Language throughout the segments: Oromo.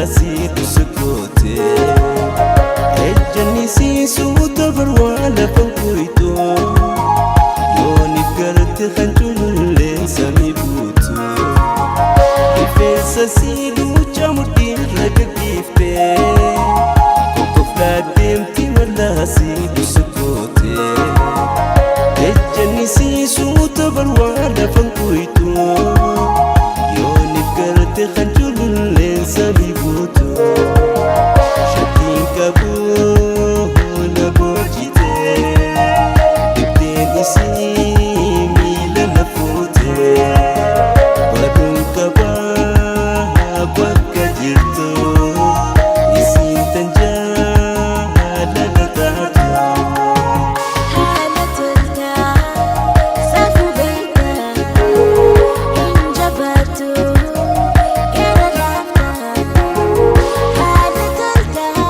mallaasii dhusukkoote. Ejjanni siisuu barwaa lafa kuytu. Yooniif garte kan cululleen samii buutu. Rifeensa sii duucha mudhii irra gaggeefte. Kokkoflaa deemti mallaasii dhusukkoote. Ejjanni siisuu barwaa lafa kuytu. Yooniif garte kan cululleen samii buutu. Shakkiin qabu na boojite. Dibdeen isii miila na fuute. Baduun qabaa bakka jirtu. Isiin tan jaalala taatu. Haala toltaa safuu beektaa hin jabaatu gara laaftaa. Haala toltaa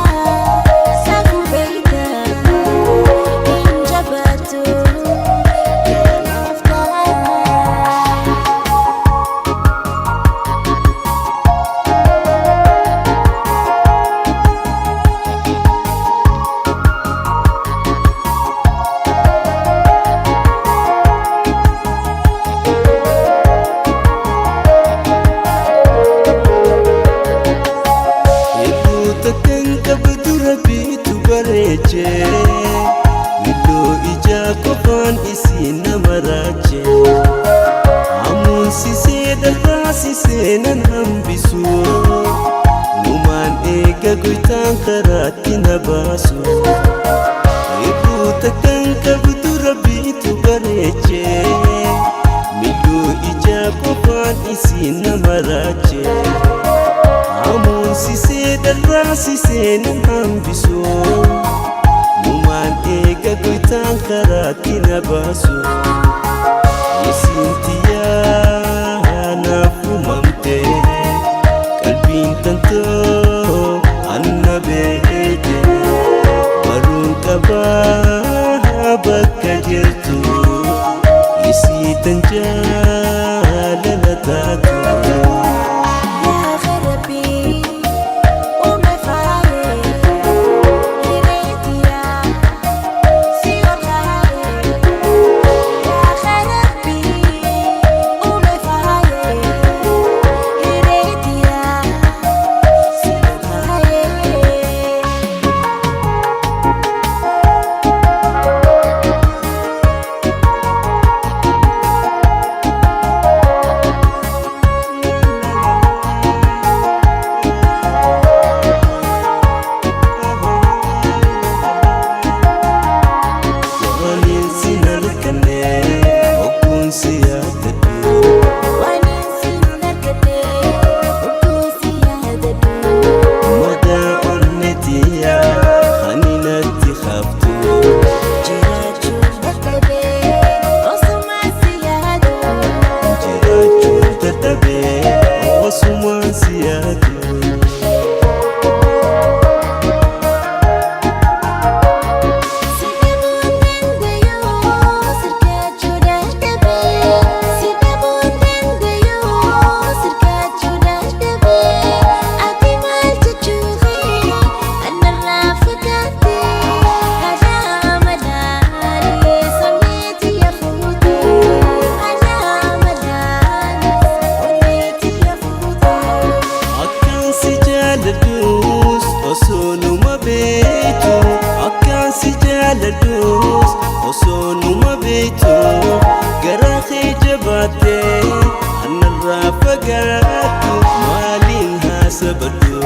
safuu beektaa hin jabaatu gara laaftaa. Hedduu takkan qabdu rabbiitu bareeche. Milloo ijaa qofaan isiin nama raache. Hamuunsisee dharraasisee nan hambisu. Numaan eega goytaan karaatti na baasu. Hedduu takkan qabdu rabbiitu bareeche. Milloo ijaa qofaan isiin nama raache. Hamuunsisee dharraasisee nan hambisu. Numaan eega goytaan karaatti na baasu. Isiin tiyyaa naaf uumamte. Qalbiin tantoo anna beekte. Baruun qabaa bakka jirtu. Isii tan jaalala taatu. Yaa Rabbii uume faayee hireetiyaa si ol kaayee. Yaa Rabbii uume faayee hireetiyaa si ol kaayee. Waliin sin arganne ogguun si yaadadhu. Waan sin arganne oguu si yaadadhu. Madaa onnee tiyyaa ani natti haftu. Jiraachuun dadhabee osuma si yaadu. Jiraachuun dadhabee osumaan si yaadu. Si dhabuun danda'uu sirkaachuu dadhabee. Si dhabuun danda'uu sirkaachuu dadhabee. Ati maal jechuufi anarraa fagaatte. Haala madaalee sonneetti yafuute. Haala madaalee sonneetti yafuute. Akkaan si jaaladhus osoo numa beektu. Akkaan si jaaladhus osoo numa beektu. Garaa kee jabaattee anarraa fagaattu. Maaliin haasabadhu?